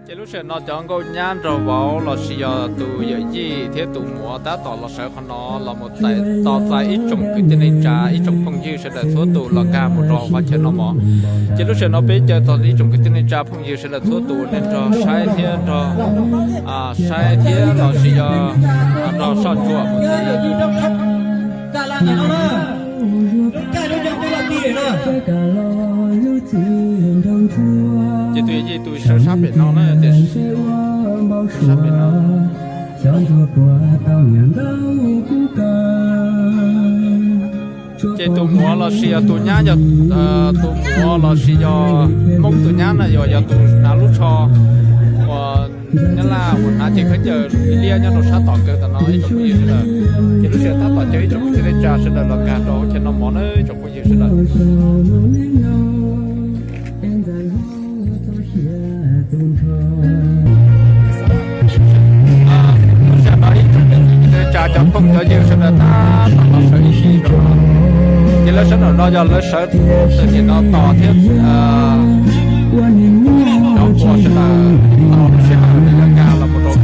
Ces lub sij hawm no cov nkauj nyab nraug vauv los sis yog tus yawm yij thiab tus muam tab tom los sawv qhov no los mus tos txais ib tsoom kwv tij neej tsa, ib tsoom phooj ywg sawv daws txhua tus los nkag mus rau qhov chaw no mog. Ces lub sij hawm no peb caw txog ib tsoom kwv tij neej tsa phooj ywg sawv daws txhua tus nej nrog saib thiab nrog saib thiab los sis yog nrog soj ntsuam mus. Ces tus yawm yij tus sawv sab pem no na, ces sab pem no. Ces tus muam los sis yog tus nyab yog, tus muam los sis yog Hmoob tus nyab na yog, yog tus hnav lub tsho uas nyab laj uas hnav cev khaub ncaws liab nyob rau sab tom kawg tom no ib tsoom phooj ywg sawv daws. Ces lub sij hawm tab tom caw ib tsoom kwv tij neej tsa sawv daws los nkag rau hauv chaw no mog na ib tsoom phooj ywg sawv daws. Lub sij hawm no ib tsoom kwv tij neej tsa cov phooj cov ywg sawv daws tab tom los sawv ib sim rau no. Ces lawv sawv daws no yog lawv sawv tawm nim no tos thiab cov ua sawv daws tos lub sij hawm lawv nkag los mus rau.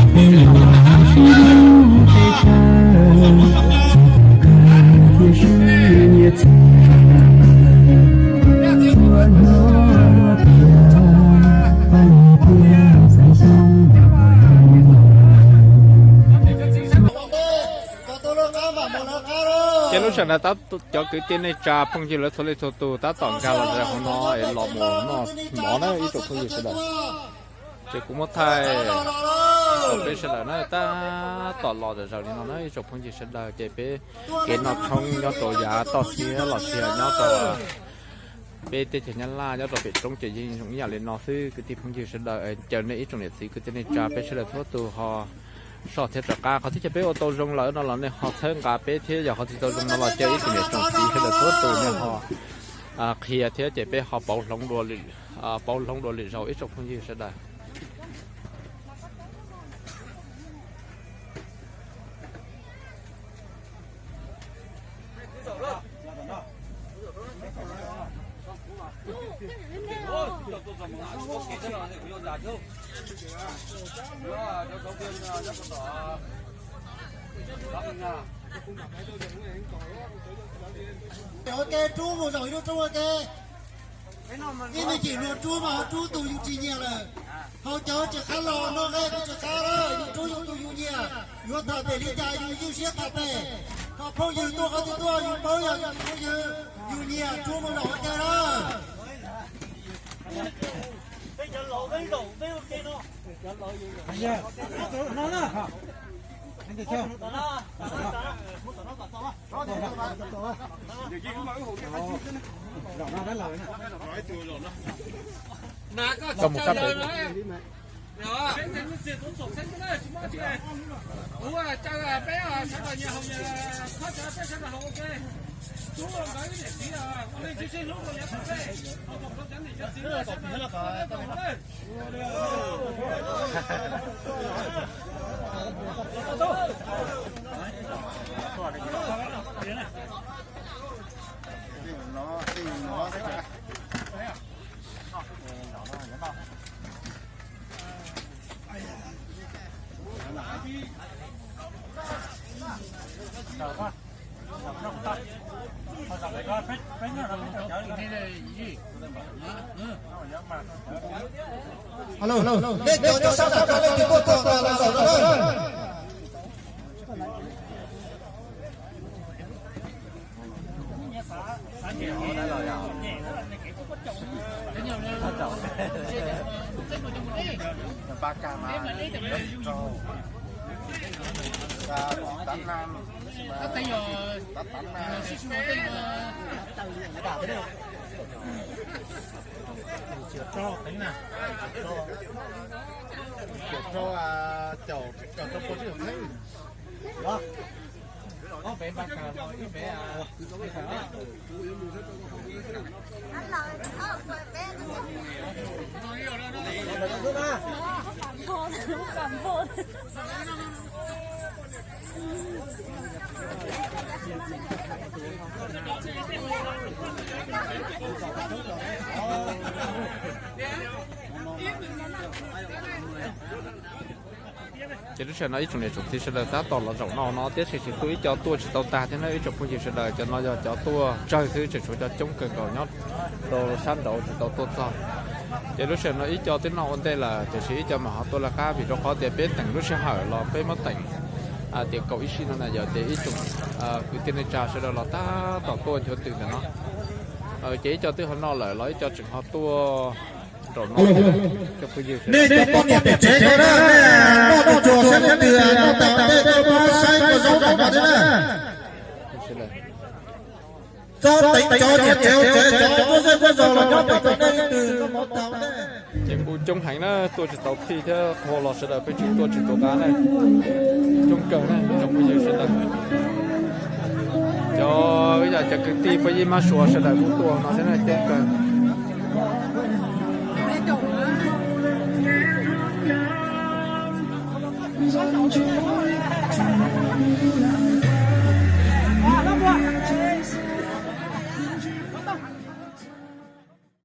Ces lub sij hawm no tab cov kwv tij neej tsa phooj ywg lawv txhua leej txhua tus tab tom nkag los rau hauv no es los mus noj mov na ib tsoom phooj ywg sawv daws. Ces kuv muab thaij rau peb sawv daws na, tab tom los zom zaws li no na ib tsoom phooj ywg sawv daws. Ces peb kev noj tshoob nyob rau yav toj siab los sis nyob rau peb teb chaws Nyab Laj nyob rau pem roob ces yeej zoo ib yam li no xwb kwv tij phooj ywg sawv daws. Caw nej ib tsoom niam txiv kwv tij neej tsa peb sawv daws txhua tus ho soj thiab rov qab. Qhov twg yog peb ua tau zoo lawm no los nej ho txhawb nqa peb thiab, yog qhov tsis tau zoo no los caw ib tsoom niam tsoom txiv sawv daws txhua tus nej ho qhia thiab ces peb ho pauv hloov dua lwm, pauv hloov dua lwm zaus ib tsoom phooj ywg sawv daws. Ua ke rub mus zaum ib lub roob ua ke. Ib me chim luag rub mas ho rub tus yus tsis nyiam lawm. Haus cawv tsis qab los, noj nqaij tsis qab lawm, yus rub yus tus yus nyiam, yuav tham pem li cas yus ywj siab tham pem. Ho phooj ywg tuaj qhov twg tuaj yus paub yog yus tus phooj ywg, yus nyiam rub mus zaum ua ke na. Alo, nej cov nyob sab nram ko leej twg tuaj txog no los zaum no na. Ces lub sij hawm no ib tsoom niam tsoom txiv sawv daws tab tom los zaum no no tiam sis tsis tuaj, ib co tuaj tsis tau tag thiab na ib tsoom phooj ywg sawv daws. Cov no yog cov tuaj tsawg xwb, tseem tshuav cov coob kawg nkaus nyob rau sab nraud tsis tau tuaj txog. Ces lub sij hawm no ib co twb noj ua ntej lawm tiam sis ib co mam ho tuaj lawv qab vim rau qhov tias peb teem lub sij hawm los peb muab teem tias kaum ib sij no na yog ces ib tsoom kwv tij neej tsa sawv daws los tab tom tuaj nchuav twm ntawm no. Ces ib co twb ho noj lawm los ib co tseem ho tuaj nraum no. Nej cov poj niam pem tsev ko na, nej noj tsuag tsuag saib leej twg noj tau tej tuaj pab saib ua zaub nram no thiab na. Txhob teev cov niam tsev hauv tsev, cov muaj zej muaj zos los nyob pem tau nej leej twg noj mov tau nej. Ces kuj coob heev na, tuaj tsis tau txhij thiab qhua los sawv daws peb tsis tuaj tsis tuav qab na. Coob kawg na tsoom phooj ywg sawv daws. Cov yog cov kwv tij pab yij mab suav sawv daws kuj tuaj no thiab na, coob kawg.